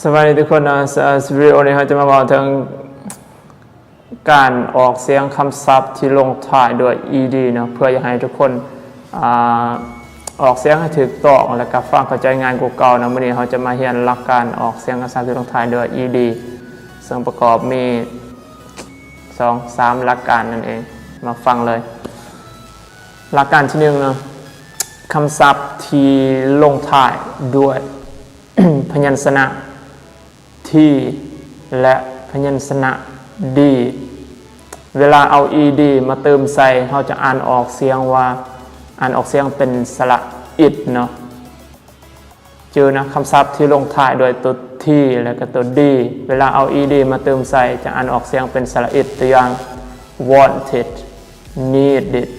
ສະບາຍດີທຸກຄົນເນາະ ສະ ວິດີໂອນີ້ເຮົາຈະມາເວົ້າເຖິງການອອກສຽງຄຳສັບທີ່ລົງທ້າຍດ້ວຍ ອີ ດີ ເນາະ ເພື່ອຢາກໃຫ້ທຸກຄົນ ອ່າ ອອກສຽງໃຫ້ຖືກຕ້ອງ ແລະກະຟັງເຂົ້າໃຈງ່າຍກວ່າເກົ່າເນາະ. ມື້ນີ້ເຮົາຈະມາຮຽນຫຼັກການອອກສຽງຄຳສັບທີ່ລົງທ້າຍດ້ວຍ ອີ ດີ ເຊິ່ງປະກອບມີສອງສາມຫຼັກການນັ້ນເອງ. ມາຟັງເລີຍ. ຫຼັກການທີໜຶ່ງເນາະ ຄຳສັບທີ່ລົງທ້າຍດ້ວຍ ພະຍັນຊະນະ T ແລະ ພະຍັນຊະນະ D ເວລາເອົາ E D ມາເຕີມໃສ່ ເຮົາຈະອ່ານອອກສຽງວ່າ ອ່ານອອກສຽງເປັນສະຫຼະອິດເນາະ. ຈື່ນະ ຄຳສັບທີ່ລົງທ້າຍດ້ວຍຕົວ T ແລະກະຕົວ D ເວລາເອົາ E D ມາເຕີມໃສ່ ຈະອ່ານອອກສຽງເປັນສະຫຼະອິດ. ຕົວຢ່າງ wanted, needed,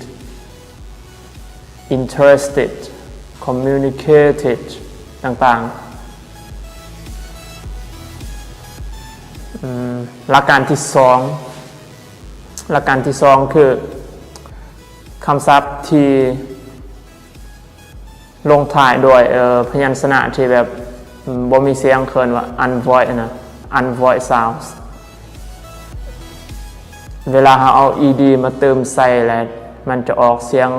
interested, communicated ຕ່າງໆ. ອືມ ຫຼັກການທີສອງ ຫຼັກການທີສອງຄື ຄຳສັບທີ່ລົງທ້າຍດ້ວຍ ເອີ ພະຍັນຊະນະທີ່ແບບ ອືມ ບໍ່ມີສຽງ ເອີ້ນວ່າ unvoiced ນະ unvoiced sounds. ເວລາເຮົາເອົາ E D ມາເຕີມໃສ່ແລ້ວ ມັນຈະອອກສຽງ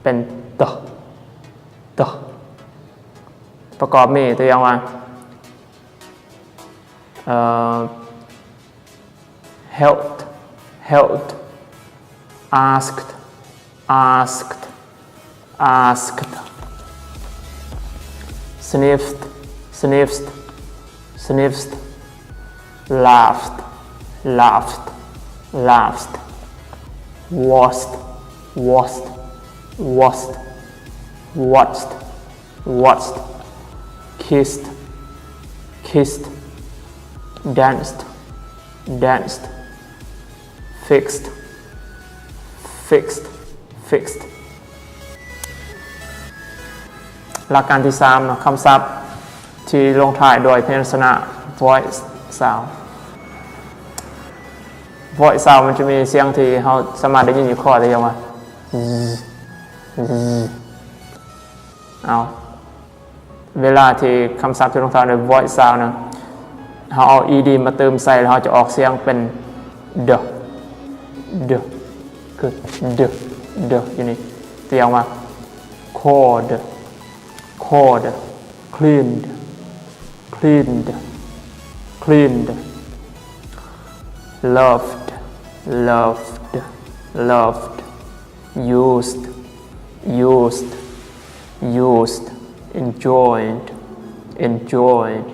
ເປັນ T, T. ປະກອບມີຕົວຢ່າງວ່າ ເອີ held, held, asked, asked, asked, sniffed, sniffed, sniffed, laughed, laughed, laughed, washed, washed, washed, watched, watched, kissed, kissed, danced, danced, fixed, fixed, fixed. ຫຼັກການທີສາມເນາະ ຄຳສັບທີ່ລົງທ້າຍດ້ວຍພະຍັນຊະນະ voice sound. Voice sound ມັນຈະມີສຽງທີ່ເຮົາສາມາດໄດ້ຍິນຢູ່ຄໍ ຕົວຢ່າງວ່າ Z, Z. ເອົາ ເວລາທີ່ຄຳສັບທີ່ລົງທ້າຍດ້ວຍ voice sound ນະ ເຮົາເອົາ E D ມາເຕີມໃສ່ ແລ້ວເຮົາຈະອອກສຽງເປັນ D, D ຄື D, D ຢູ່ນີ້. ຕົວຢ່າງວ່າ cold, cold, cleaned, cleaned, cleaned, loved, loved, loved, used, used, used, enjoyed, enjoyed,